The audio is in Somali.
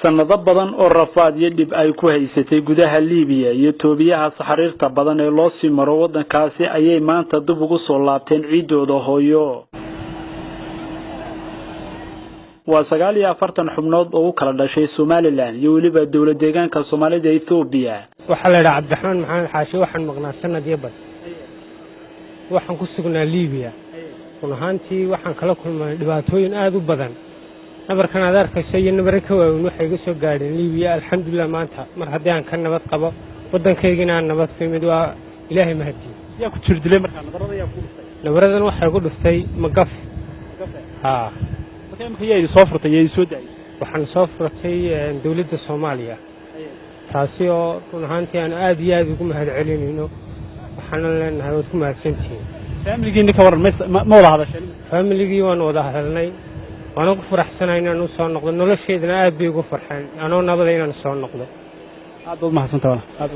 Sannado badan oo rafaad iyo dhib ay ku haysatay gudaha Liibiya iyo toobiyaha saxariirta badan ee loo sii maro waddankaasi ayay maanta dib ugu soo laabteen ciiddooda hooyo. Waa 49 xubnood oo u kala dhashay Somaliland iyo weliba dowlad deegaanka Soomaalida Ethoobiya. Waxaa la yidhaha Cabdiraxmaan Maxamed Xaashi. Waxaan maqnaa sanad iyo bad. Waxaan ku sugnaa Liibiya. Run ahaantii waxaan kala kulmay dhibaatooyin aad u badan. Nabarkan aad arkayso iyo nabare ka waaweyn waxay iga soo gaadheen Liibiya. Alxamdulilah, maanta mar haddii aan ka nabad qabo, waddankaygina aan nabad ku imid, waa Ilaahay mahadiye. Yaa ku jirdilay markaa? Nabarada yaa ku dhuftay? Nabaradan waxaa igu dhuftay magaf, haa. Marka imika yaa idin soo furtay, yaa idin soo daayay? Waxaan soo furtay dowladda Soomaaliya, taasi oo run ahaantii aan aad iyo aad ugu mahad celinayno. Waxaana leenahay waad ku mahadsantihiin. Faamiligiinni ka warran, ma wada hadasheen? Faamiligii waan wada hadalnay, waana ku faraxsanahay inaan u soo noqdo. Nolosheedana aad bay ugu farxeen anoo nabada inaan soo noqdo. Aad baad umahadsantaha, aad.